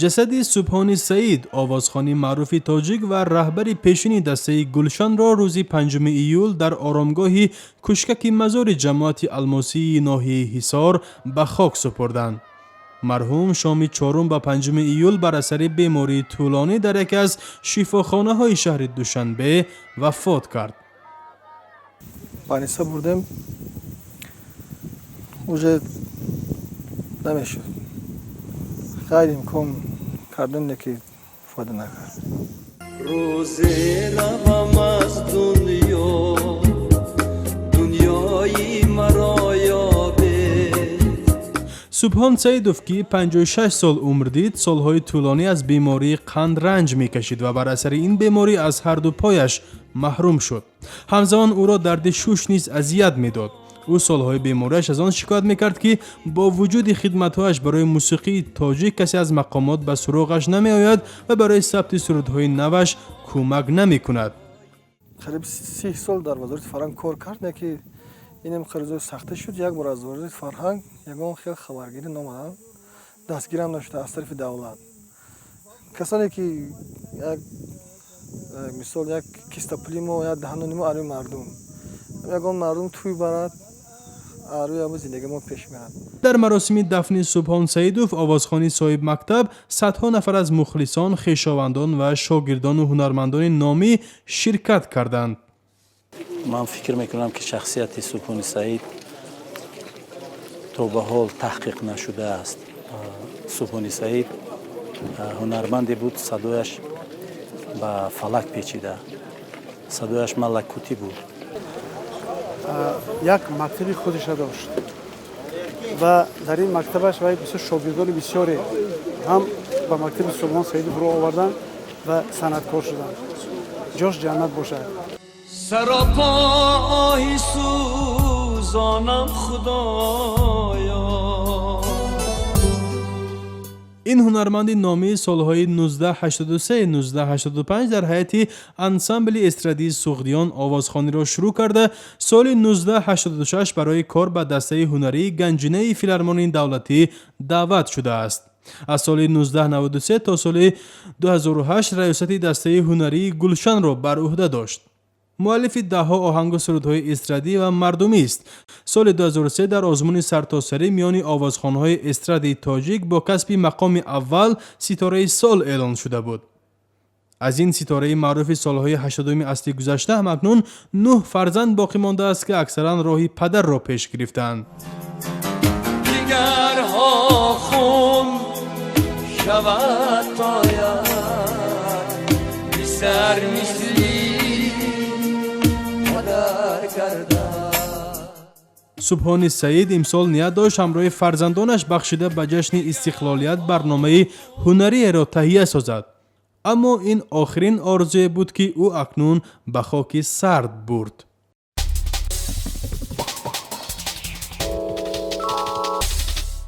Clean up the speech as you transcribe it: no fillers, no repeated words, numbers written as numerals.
Ҷасади Субҳони Саид, овозхони маъруфи тоҷик ва раҳбари пешини дастаи Гулшанро, рӯзи 5 июл дар оромгоҳи Кушкаки мазори ҷамоати Алмосии ноҳияи Ҳисор ба хок супурданд. Марҳум шоми чорум ба 5 июл бар асари бемории тӯлонӣ дар яке аз шифохонаҳои шаҳри Душанбе вафот кард. Больница бурдем, уже намешуд. Хайр, имкон кардем, ки фоида накард. Рӯзе равам аз дунё, дунёи маро ёбе. Субҳон Саидов, ки 56 сол умр дид, солҳои тӯлонӣ аз бемории қанд ранҷ мекашид ва бар асари ин беморӣ аз ҳарду пояш маҳрум шуд. Ҳамзамон ӯро дарди шуш низ азият медод. Ӯ солҳои бемориаш аз он шикоят мекард, ки бо вуҷуди хидматҳояш барои мусиқии тоҷик касе аз мақомот ба суроғаш намеояд ва барои сабти сурудҳои наваш кӯмак намекунад. Қариб 30 сол дар Вазорати фарҳанг кор кард, не ки инам қаризои сахтӣ шуд. Як бор аз Вазорати фарҳанг ягон хел хабаргирӣ наомаданд, дастгирам нашуда аз тарафи давлат. Касоне ки як мисол, як киста пули мо, як даҳанони мо арӯи мардум, ягон мардум тӯй барад, арӯи ҳамн зиндагии мо пеш мерад. Дар маросими дафни Субҳон Саидов, овозхони соҳибмактаб, садҳо нафар аз мухлисон, хешовандон ва шогирдону ҳунармандони номӣ ширкат карданд. Ман фикр мекунам, ки шахсияти Субҳони Саид то ба ҳол таҳқиқ нашудааст. Субҳони Саид ҳунарманде буд, садояш ба фалак печида, садояш малакутӣ буд. Як мактаби худеша дошт ва дар ин мактабаш вай бисёр шогирдони бисёре ҳам ба мактаби Субҳон Саидов рӯ оварданд ва санъаткор шуданд. Ҷош ҷаннат бошад. Саропо оҳи сӯзонам, Худоё. Ин ҳунарманди номии солҳои 1983-1985 дар ҳайати ансамбли эстрадии Суғдиён овозхониро шурӯъ карда, соли 1986 барои кор ба дастаи ҳунарии Ганҷинаи филармонии давлатӣ даъват шудааст. Аз соли 1993 то соли 2008 раёсати дастаи ҳунарии Гулшанро бар ӯҳда дошт. Муаллифи даҳҳо оҳангу сурудҳои эстрадӣ ва мардумист. Соли 2003 дар озмуни сартосарӣ миёни овозхонҳои эстрадии тоҷик бо касби мақоми аввал ситораи сол эълон шуда буд. Аз ин ситораи маъруфи солҳои 80-уми асри гузашта ҳамакнун нӯҳ фарзанд боқӣ мондааст, ки аксаран роҳи падарро пеш гирифтаанд. Ҷигарҳо хун шавад, тояд писар мисли падар карда. Субҳони Саид имсол ният дошт ҳамроҳи фарзандонаш бахшида ба ҷашни истиқлолият барномаи ҳунариеро таҳия созад, аммо ин охирин орзуе буд, ки ӯ акнун ба хоки сард бурд.